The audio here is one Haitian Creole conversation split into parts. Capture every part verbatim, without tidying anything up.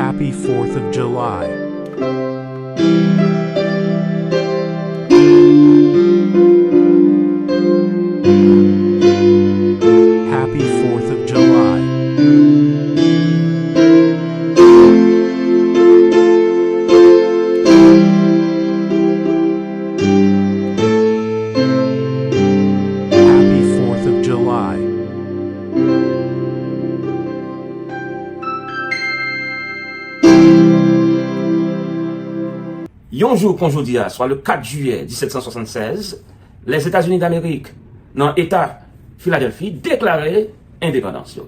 Happy fourth of July. Happy fourth of July. Happy fourth of July. Yon jou kon jodi a, swa le kat jiyè disèt san swasannsèz, Lèzetazini Damerik, nan eta Filadèlfi, deklare endepandans yo.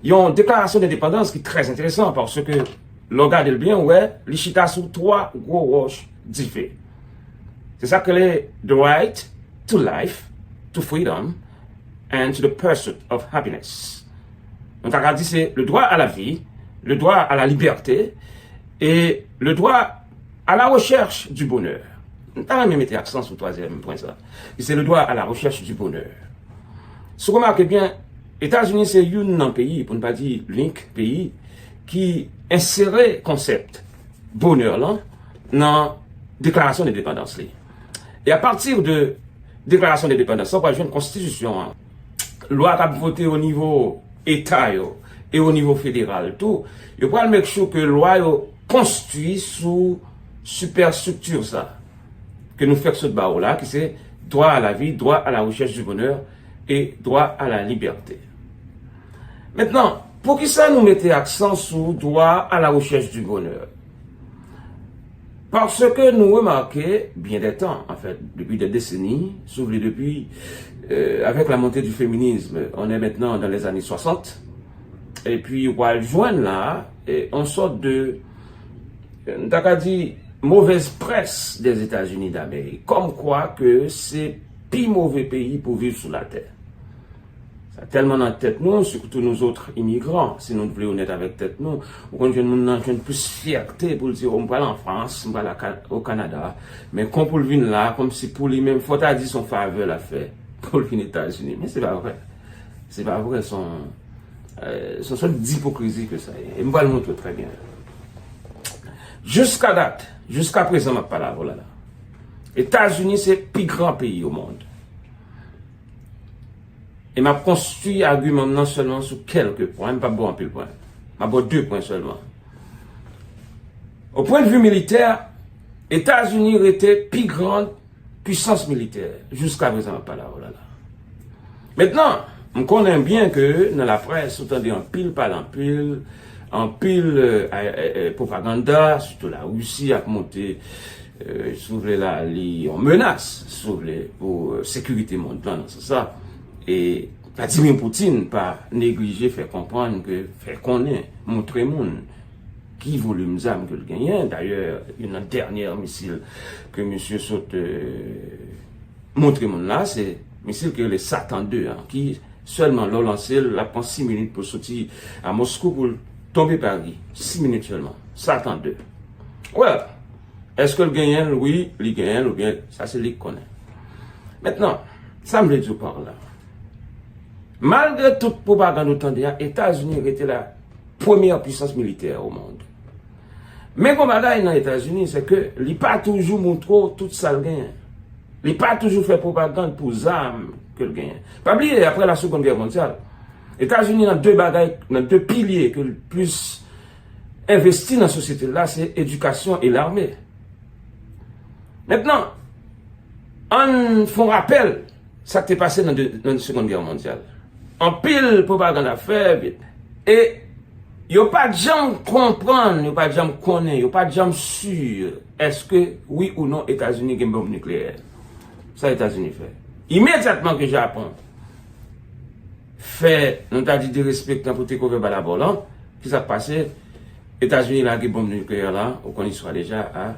Yon deklarasyon dendepandans ki trè enteresan, paske lè w gade l byen, w wè li chita sou twa gwo wòch dife. Se sa k rele the right to life, to freedom, and to the pursuit of happiness. Nou ta ka di se le droit à la vie, le droit à la liberté et le droit à la recherche du bonheur. M ta renmen mete aksan sou twazyèm pwen sa, ki se le droit à la recherche du bonheur. Si w remake byen, Etazini se youn nan peyi, pou n pa di linik peyi, ki ensere konsèp bonè lan nan deklarasyon dendepandans li. E apati de deklarasyon dendepandans lan, w pral jwenn konstitisyon an, lwa k ap vote o nivo eta yo e o nivo federal tou, yo pral make sure ke lwa yo konstwi sou sipèstrikti sa ke nou fèk sot ba w la, ki se droit à la vie, droit à la recherche du bonheur et droit à la liberté. Mentnan, poukisa nou mete aksan sou droit à la recherche du bonheur? Paske nou remake, byen dè tan, anfèt, depi dè deseni, si w vle, depi, euh, avec la montée du féminisme, on est maintenant dans les années soixante, epi w al jwenn la, e, yon sòt de, nou ta ka di, mauvaise presse des États-Unis d'Amérique, kòmkwa ke se pi move peyi pou viv sou latè. Sa tèlman nan tèt nou, sitou nou zòt imigran, si nou t vle onèt avèk tèt nou, ou konn jwenn moun nan jwenn plis fyète pou l di, o, m pral an Frans, m pral a Ka-, o Kanada. Men kon pou l vin la, kòmsi pou li menm, fò ta di se yon favè l ap fè pou l vin Etazini. Men se pa vre. Se pa vre, se yon, euh, se yon sòt dipokrizi ke sa ye. E m pral montre w trè byen. Jiska dat, jiska prezan m ap pale avè w la la, Etazini se pi gran peyi o mond. E m ap konstwi agiman m nan sèlman sou kèlke pwen, m p ap ba w anpil pwen. M ap ba w de pwen sèlman. O pwendvi militè, Etazini rete pi gran pwisans militè jiska prezan m ap pale avè w la la. Mentnan, m konnen byen ke nan laprès, ou tande anpil pale anpil, anpil, euh, eh, eh, eh, pwopaganda, sitou Larisi ap monte, euh, si w vle la, li yon menas, si w vle, pou, euh, sekirite mond lan, nan sans sa. E Vladimir Putin pa neglije fè konprann ke, fè konnen, montre moun ki volim zam ke l genyen. Dayè, youn nan dènyè misil ke misye sot, euh, montre moun la, se misil ki rele Satan de an, ki sèlman lè w lanse l, l ap pran sis minit pou l soti a Moskou pou l tonbe Pari. Sis minit sèlman. Satan de. Well, èske l genyen l? Wi, li genyen l, oubyen sa se li k konnen. Mentnan, sa m vle di w pa la. Malgre tout pwopagann ou tande a, Etazini rete la premyè pwisans militè o mond. Men gon bagay nan Etazini, se ke li pa toujou montre w tout sa l genyen. Li pa toujou fè pwopagann pou zam ke l genyen. Pa bliye, apre la Seconde Guerre mondiale, Etazini nan de bagay, nan de pilye ke l plis envesti nan sosyete l la, se edikasyon e lame. Mentnan, ann fè yon rapèl sa k te pase nan de, nan Seconde Guerre mondiale. Anpil pwopagann ap fè, e yo pa t janm konprann, yo pa t janm konnen, yo pa t janm si èske, wi ou non, Etazini gen bonm nikleyè. Sa Etazini fè? Imedyatman ke Japon fè, nou ta di, derespektan pou takeover ba la bò lan, kisa k pase? Etazini lage bonm nikleyè la, ou konn istwa deja, a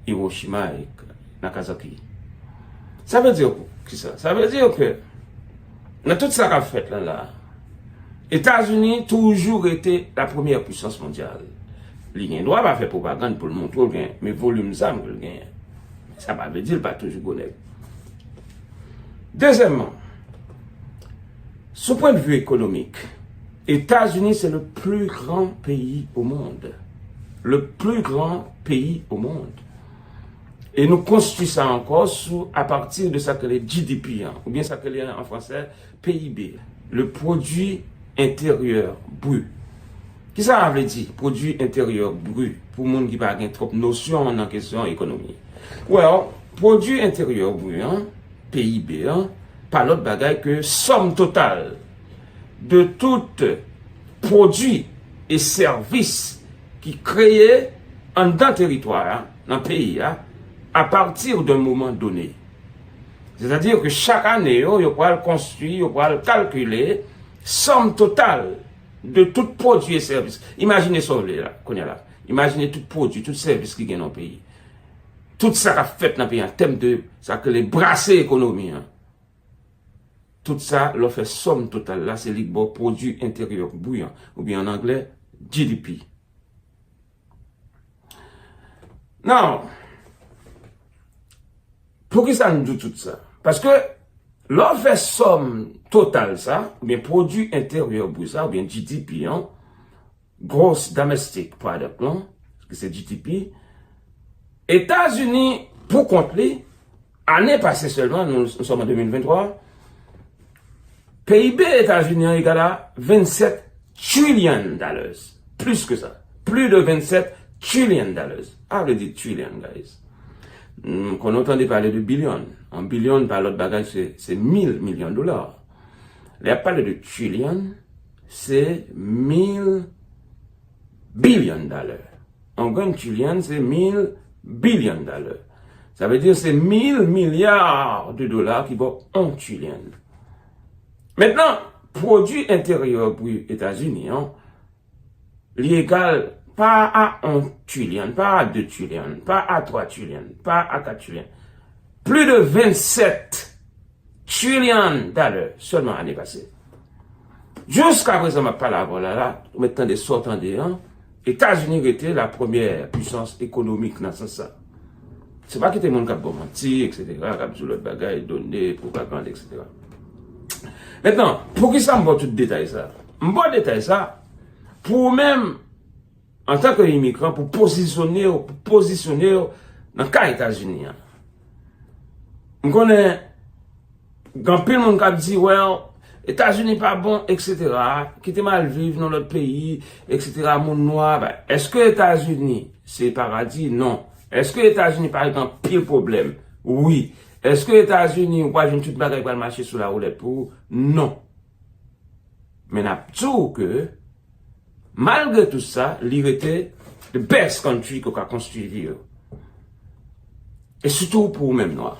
Hiroshima e Nagasaki. Sa vle di kisa? Sa vle di ke nan tout sa k ap fèt la la, Etazini toujou rete la premyè pwisans mondyal. Li gen dwa pa fè pwopagann pou l montre w l gen, men volim zam ke l genyen. Sa pa vle di l pa toujou gwo nèg. Dezyèmman, sou pwennvi ekonomik, États-Unis, c'est le plus grand pays au monde. Le plus grand pays au monde. E nou konstwi sa ankò sou, a pati de sa ke le G D P an, oubyen sa ke le an fransè P I B, le produit intérieur brut. Kisa sa vle di, produit intérieur brut, pou moun ki pa gen twòp nosyon nan kesyon ekonomi? Well, produit intérieur brut an, P I B an, pa lòt bagay ke sòm total de tout pwodui e sèvis ki kreye anndan teritwa a, nan peyi a, à partir d'un moment donné. Sètadi ke chak ane yo, yo pral konstwi, yo pral kalkile sòm total de tout pwodui e sèvis. Imajine sa w vle la, kounye a la. Imajine tout pwodui, tout sèvis ki gen nan peyi. Tout sa k ap fèt nan peyi an, tèm de sa ke le brase ekonomi an. Tout sa, lè w fè sòm total la, se li k ba w pwodui enteryè bri an, oubyen an anglè, G D P. Now, poukisa n di w tout sa? Paske lè w fè sòm total sa, oubyen pwodui enteryè bri sa, oubyen G D P an, Gross Domestic Product lan, ki se G D P, Etazini, pou kont li, ane pase sèlman, nou, nou sòm an de mil venntwa, P I B Etazini an egal a vennsèt trillion dollars. Plis ke sa. Plus de vingt-sept trillion dollars. Sa vle di trillion, guys. Hmm, konnen w tande pale de billion. Yon billion pa lòt bagay, se, se mil milyon dola. Lè y ap pale de trillion, se mil billion dola. Yon grenn trillion, se mil billion dola. Sa vle di se mil milya de dola ki ba w yon trillion. Mentnan, pwodui enteryè bri Etazini an, li egal pa a yon trillion, pa a de trillion, pa a twa trillion, pa a kat trillion. Plus de vinnsèt trillion dola sèlman ane pase. Jiska prezan m ap pale avè w la, la, ou mèt tande sa w tande an, Etazini rete la premyè pwisans ekonomik nan sans sa. Se pa kite moun k ap ba w manti, etsetera, k ap di w lòt bagay, done, pwopagann, etsetera. Mentnan, poukisa m ba w tout detay sa? M ba w detay sa pou ou menm, antanke imigran, pou pozisyone w, pou pozisyone w nan ka Etazini an. M konnen gen anpil moun k ap di, well, Etazini pa bon, etsetera. Kite m al viv nan lòt peyi, etsetera. Moun nwa, ba, èske Etazini se paradi? Non. Èske Etazini pa gen anpil pwoblèm? Wi. Èske Etazini ou pral jwenn tout bagay pral mache sou lawoulèt pou ou? Non. Men n ap di w ke, malgre tout sa, li rete the best country ke w ka konstwi vi w. E sitou pou ou menm nwa.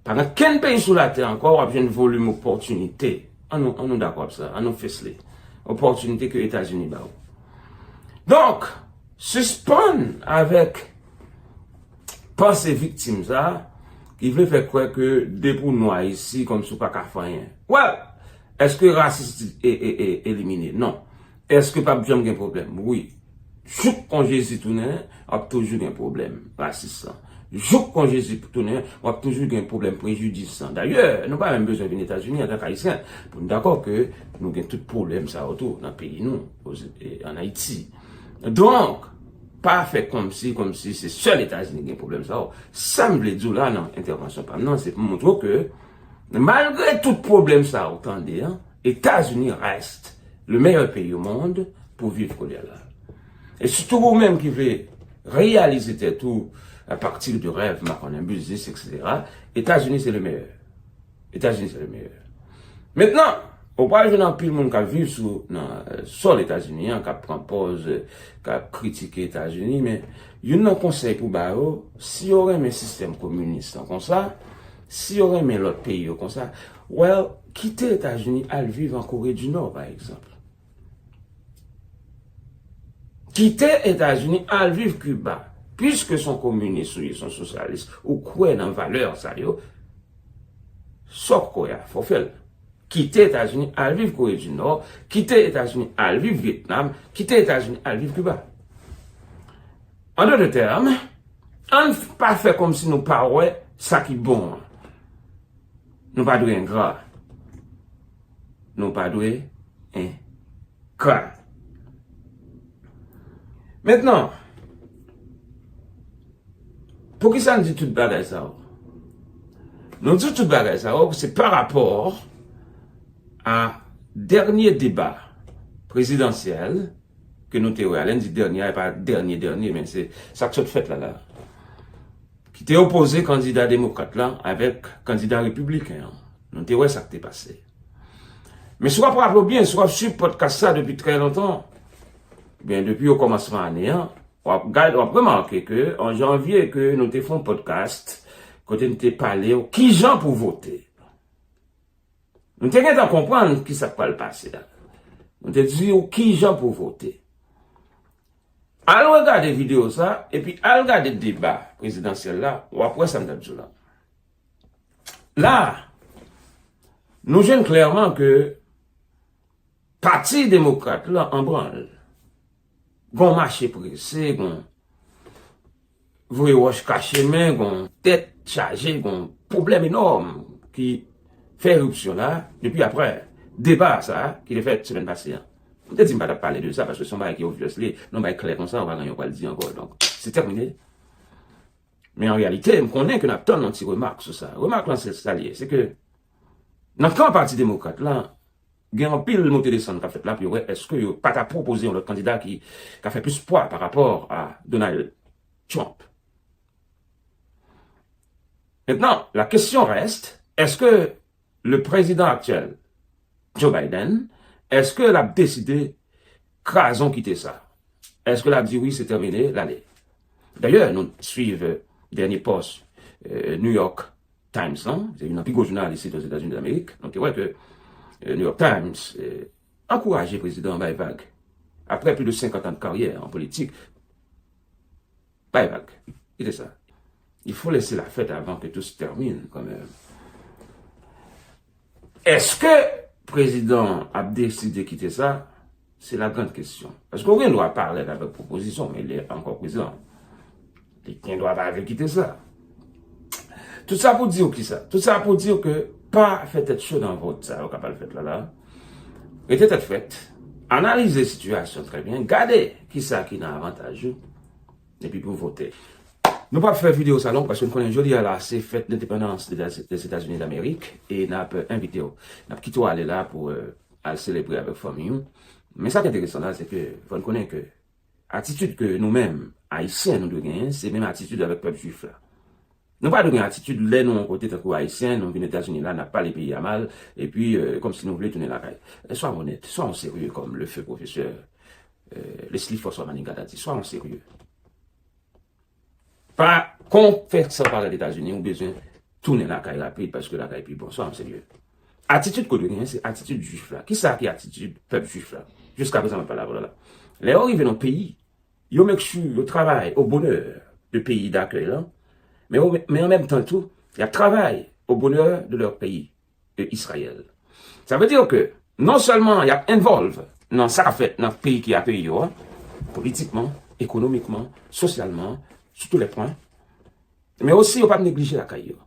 Pa gen kenn peyi sou latè ankò w ap jwenn volim opòtinite. An nou, an nou dakò ak sa, an nou fes li. Opòtinite ke Etazini ba w. Donk, sispann avèk panse viktim sa, ki vle fè kwè ke depi w nwa isi, kòmsi w pa ka fè anyen. Well, èske rasis e, e, e, elimine? Non. Èske p ap janm gen pwoblèm? Wi. Jouk kon Jezi tounen, w ap toujou gen pwoblèm rasis lan. Jouk kon Jezi tounen, w ap toujou gen pwoblèm prejidis lan. Dayè, nou pa menm bezwen vin Etazini antanke Ayisyen pou n dakò ke nou gen tout pwoblèm sa yo tou nan peyi nou, oz-, e, ann Ayiti. Donk, pa fè kòmsi, kòmsi se sèl Etazini gen pwoblèm sa yo. Sa m vle di w la nan entèvansyon pa m nan, se pou m montre w ke, malgre tout pwoblèm sa yo, tande, an, Etazini reste le meilleur pays au monde pou viv kounye a la. E sitou ou menm ki vle reyalize tèt ou a partir de rèv, m pa konnen, biznis, etsetera, Etazini se le meilleur. Etazini se le meilleur. Mentnan, ou pral jwenn anpil moun k ap viv sou, nan, euh, sòl Etazini an, k ap pran pòz, euh, k ap kritike Etazini, men youn nan konsèy pou ba yo, si yo renmen sistèm kominis lan konsa, si yo renmen lòt peyi yo konsa, well, kite Etazini al viv an Kore di Nò, pa egzanp. Kite Etazini al viv Kiba. Piske se yon kominis ou ye, se yon sosyalis, ou kwè nan valè sa yo, sa w kwè a, fò w fè l. Kite Etazini al viv Kore di Nò, kite Etazini al viv Vyetnam, kite Etazini al viv Kiba. An dòt tèm, ann f-, pa fè kòmsi nou pa wè sa ki bon an. Nou pa dwe engra. Nou pa dwe en-, Kra. Mentnan, poukisa n di tout bagay sa yo? Nou di tout bagay sa yo, se pa rapò a dènye deba prezidansyèl ke nou te wè a. Lè n di dènye a, e pa dènye, dènye, men se sa k sot fèt la, la. Ki te opoze kandida demokrat la avèk kandida repibliken an. Nou te wè sa k te pase. Men si w ap raple w byen, si w ap swiv pòdkas sa depi trè lontan, oubyen depi okòmansman ane an, w ap gad, w ap remake ke an janvye ke nou te fè yon pòdkas kote n te pale w kijan pou vote. Nou te gentan konprann ki sa k pral pase a. Nou te di w kijan pou vote. Al regade videyo sa, epi al gade deba prezidansyèl la, w ap wè sa m t ap di w la. La, nou jwenn klèman ke Pati Demokrat la an branl. Gon mache prese, gon voye wòch kache men, gon tèt chaje, gon pwoblèm enòm ki fè eripsyon la depi aprè deba sa ki te fèt semèn pase an. M te di m pa t ap pale de sa paske se yon bagay ki obvious li, yon bagay klè konsa, ou pa gen anyen ou pral di ankò. Donk, se tèmine. Men an reyalite, m konnen ke n ap tann yon ti remak sou sa. Remak lan se sa l ye, se ke nan kan Pati Demokrat la, gen anpil moute desann k ap fèt la pou yo wè èske yo pa ta pwopoze yon lòt kandida ki ka fè plis pwa pa rapò a Donald Trump. Maintenant, la question reste, est-ce que le président actuel, Joe Biden, èske l ap deside kraze yon kite sa? Èske l ap di wi, se tèmine, l ale? Dayè, nou swiv, euh, dènye pòs, euh, New York Times lan, se youn nan pi gwo jounal isit Ozetazini Damerik. Nou te wè ke, euh, New York Times, euh, ankouraje prezidan an bay vag. Après plus de cinquante ans de carrière en politique, bay vag. Kite sa. Il faut laisser la fête avant que tout se termine, quand même. Èske prezidan an ap deside kite sa? Se la grande question. Paske ou gen dwa parèt avèk pwopozisyon, men li ankò prezidan. Li gen dwa pa vle kite sa. Tout sa pou di w kisa? Tout sa pou di w ke pa fè tèt cho nan vòt sa yo k ap al fèt la la. Rete tèt frèt. Analize sitiyasyon trè byen. Gade kisa ki nan avantaj ou. Epi pou vote. Nou p ap fè videyo sa long paske n konnen jodi a la se fèt lendepandans de Lèzetazini Damerik e n ap, euh, envite w. N ap kite w ale la pou, euh, al selebre avèk fanmi w. Men sa k enteresan la, se ke fò n konnen ke atitid ke nou menm, Ayisyen, nou dwe genyen, se menm atitid avèk pèp jwif la. Nou pa dwe gen atitid lè nou yon kote tankou Ayisyen, nou vin Etazini la, n ap pale peyi a mal, epi, euh, kòmsi nou vle tounen lakay. Soyons honnêtes, soyons sérieux comme le feu professeur, euh, Leslie François Manigat a di, soyons sérieux. Pa, kon fè sa w pa al Etazini, ou bezwen tounen lakay rapid, paske lakay pi bon. Soyons sérieux. Atitid ke w dwe genyen, se atitid jwif la. Kisa ki atitid pèp jwif la? Jiska prezan, m ap pale avè w la. Lè yo rive nan peyi, yo make sure yo travay au bonheur de peyi dakèy lan, men, men an menm tan tou, y ap travay au bonheur de leur pays, de Israël. Sa vle di ke non sèlman y ap involve nan sa k ap fèt nan peyi ki akeyi yo a, politikman, ekonomikman, sosyalman, sou tout lè pwen, men osi yo p ap neglije lakay yo.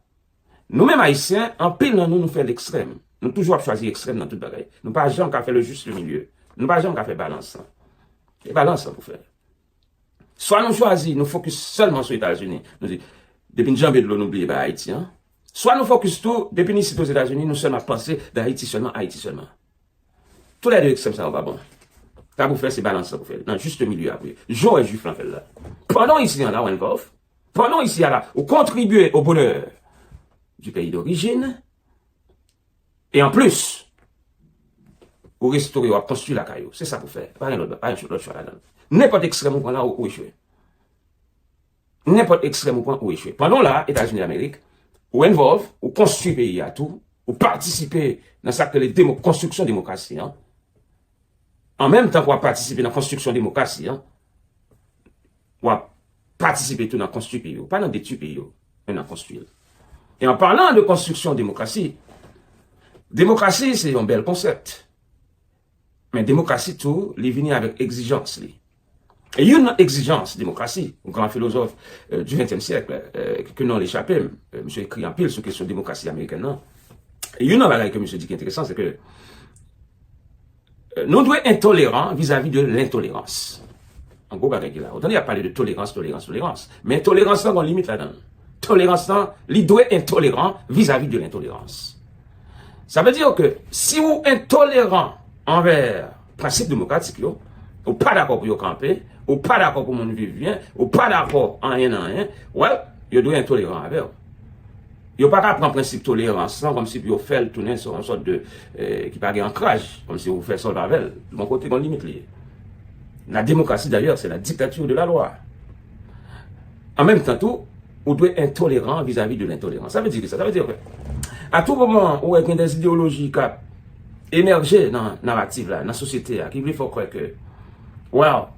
Nou menm Ayisyen, anpil nan nou, nou fè lekstrèm. Nou toujou ap chwazi ekstrèm nan tout bagay. Nou pa janm ka fè le juste milieu. Nou pa janm ka fè balans lan. E balans lan pou fè. Swa nou chwazi, nou fokis sèlman sou Etazini. Nou di, depi n janbe dlo, nou bliye bay Ayiti an. Swa nou fokis tou, depi n isit Ozetazini, nou sèlman ap panse de Ayiti sèlman, Ayiti sèlman. Toulède ekstrèm sa yo pa bon. Sa pou fè, se balans sa pou fè. Nan juste milieu a pou ye. Jan w wè jwif lan fè l la. Pandan w isi an la, w involve. Pandan w isi a la, ou kontribye au bonheur du pays d'origine. E an plis, ou restore, w ap konstwi lakay ou. Se sa pou fè. Pa gen lòt, pa gen lòt chwa ladan. Nenpòt ekstrèm ou pran la, ou, ou echwe. Nenpòt ekstrèm ou pran, ou echwe. Pandan w la, Etazini Damerik, ou involve, ou konstwi peyi a tou, ou patisipe nan sa k rele demo-, konstriksyon demokrasi an. An menm tan ke w ap patisipe nan konstriksyon demokrasi an, w ap patisipe tou nan konstwi peyi w. Pa nan detwi peyi w, men nan konstwi l. E an palan de konstriksyon demokrasi, demokrasi se yon bèl konsèp. Men demokrasi tou, li vini avèk egzijans li. E youn nan egzijans demokrasi, yon gran filozòf, euh, du ventyèm syèk, euh, ke non l echape m, euh, misye ekri anpil sou kesyon demokrasi amerikèn nan. E youn nan bagay ke misye di ki enteresan, se ke, Nou dwe entoleran vizavi de lentolerans. An gwo bagay ki la. Ou tande y ap pale de tolerans, tolerans, tolerans. Men tolerans lan gon limit ladan l. Tolerans lan, li dwe entoleran vizavi de lentolerans. Sa vle di ke si ou entoleran anvè prensip demokratik yo, ou pa dakò pou yo kanpe, ou pa dakò pou moun viv byen, ou pa dakò anyen nan anyen, well, yo dwe entoleran avè w. Yo pa ka pran prensip tolerans lan kòmsi pou yo fè l tounen se yon sòt de, eh, ki pa gen ankraj, kòmsi ou fè sa w vle avè l. Bon kote, gon limit li ye. La démocratie, d'ailleurs, c'est la dictature de la loi. An menm tan tou, ou dwe entoleran vizavi de lentolerans. Sa vle di ki sa? Sa vle di ke a tou moman ou wè gen de ideyoloji k ap emèje nan narativ la, nan sosyete a, ki vle fè w kwè ke, well,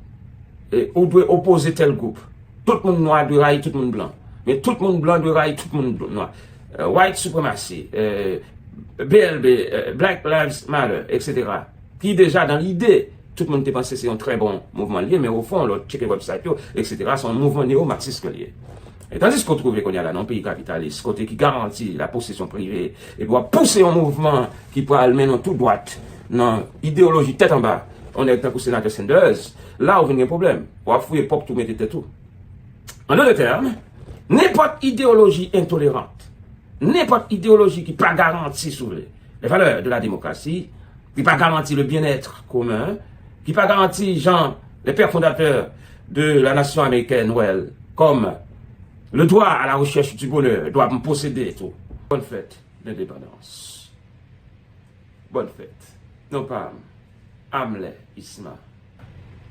eh, ou dwe opoze tèl gwoup. Tout moun nwa dwe rayi tout moun blan. Men tout moun blan dwe rayi tout moun bl-, nwa. Eh, white supremacy, eh, B L B, eh, Black Lives Matter, et cetera. Ki deja nan lide, tout moun te panse se yon trè bon mouvman l ye, men o fon, lè w tcheke website yo, et cetera, se yon mouvman neo-maksis ke l ye. E tandiske w twouve kounye a la nan yon peyi kapitalis, kote ki garanti la posesyon prive, epi w ap pouse yon mouvman ki pral mennen w tou dwat nan ideyoloji tèt anba, yon nèg tankou senatè Sanders, la ou vin gen pwoblèm. W ap fouye pwòp twou mete tèt ou. An dotre tèm, nenpòt ideyoloji entolerant, nenpòt ideyoloji ki pa garanti, si w vle, les valeurs de la démocratie, ki pa garanti le bien-être commun, ki pa garanti jan les pères fondateurs de la nation américaine, well, comme le droit à la recherche du bonheur, droit pou m posede tou. Bonne fête d'indépendance. Bonne fête. Non pa m, Amlè Isma.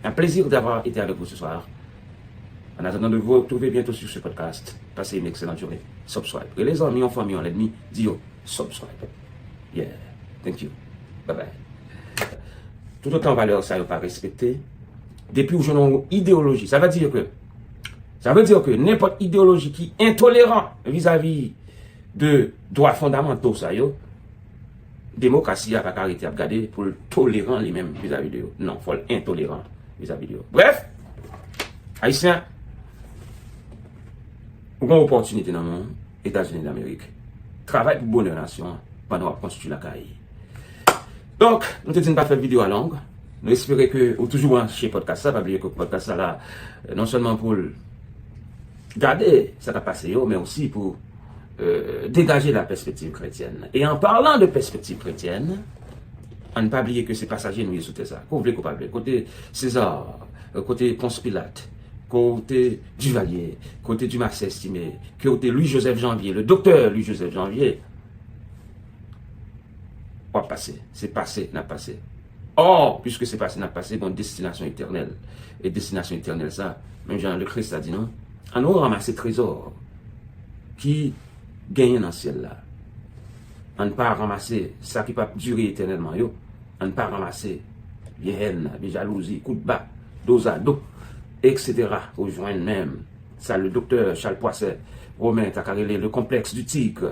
Un plaisir d'avoir été avec vous ce soir. En attendant de vous retrouver bientôt sur ce podcast, passez une excellente journée. Subscribe. Rele zanmi, yon fanmi, yon lènmi, di yo subscribe. Yeah. Thank you. Bye bye. Toutotan valè sa yo pa respekte, depi w jwenn yon ideyoloji, sa vle di ke, sa vle di ke nenpòt ideyoloji ki entoleran vizavi de dwa fondamanto sa yo, demokrasi a pa ka rete ap gade pou l toleran li menm vizavi de yo. Non, fò l entoleran vizavi de yo. Brèf, Ayisyen, ou gen opòtinite nan men w, Etazini Damerik. Travay pou bonè nasyon an pandan w ap konstwi lakay. Donk, nou te di n pa fè videyo a long. Nou espere ke ou toujou branche podcast sa. Pa bliye ke podcast sa la, eh, non sèlman pou l gade sa k ap pase yo, men osi pou, eh, degaje la pèspektiv kretyèn. E an palan de pèspektiv kretyèn, ann pa bliye ke se pasaje nou ye sou tè sa. Ke w vle, ke w pa vle. Kote César, eh, kote Pons Pilat, kote Duvalier, kote Dumarsais Estimé, kote Louis Joseph Janvier, le docteur Louis Joseph Janvier, w ap pase. Se pase n ap pase. Ò, piske se pase n ap pase, gon destinasyon etènèl. E destinasyon etènèl sa, menm jan Lekris la di nou, ann ranmase trezò ki genyen nan syèl la. Ann pa ranmase sa ki p ap dire etènèlman yo. Ann pa ranmase vye hèn, vye jalouzi, kout ba, dozado, et cetera pou jwenn menm sa le doktè Charles Poisson Romain ta ka rele le complexe du tigre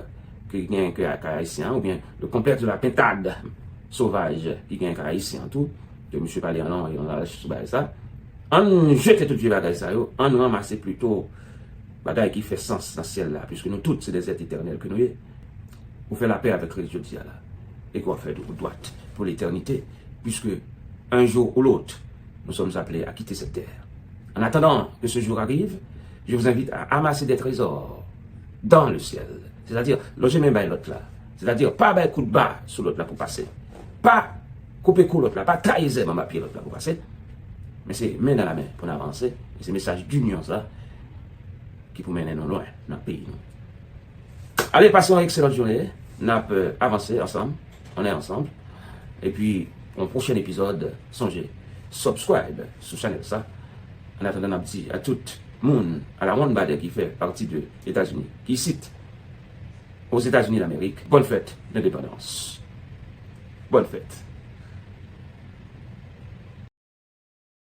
ki gen ke ak Ayisyen an, oubyen le complexe de la pintade sauvage ki gen ak Ayisyen an tou, ke misye pale an long e an laj sou bagay sa. Ann jete tout vye bagay sa yo, ann ranmase plito bagay ki fè sans nan syèl la, piske nou tout se des êtres éternels ke nou ye. Ou fè lapè avèk Kris jodi a la, e ke w ap fè dwat pou letènite, puisque un jour ou l'autre, nous sommes appelés à quitter cette terre. En attendant que ce jour arrive, je vous invite à amasser des trésors dans le ciel. Sètadi, lonje men bay lòt la. Sètadi, pa bay kout ba sou lòt la pou pase. Pa koupe kou lòt la, pa taye zèb anba pye lòt la pou pase. Men se men nan la men pou n avanse. E se mesaj dinyon sa ki pou mennen nou lwen nan peyi nou. Ale, pase yon ekselan jounen. N ap, euh, avanse ansanm. On est ensemble. Epi, yon pwochen epizòd, sonje, subscribe sou chanèl sa. An atandan, n ap di a tout moun, a la one body ki fè pati de Etazini, ki isit, Ozetazini Damerik, bonne fête d'indépendance. Bonne fête.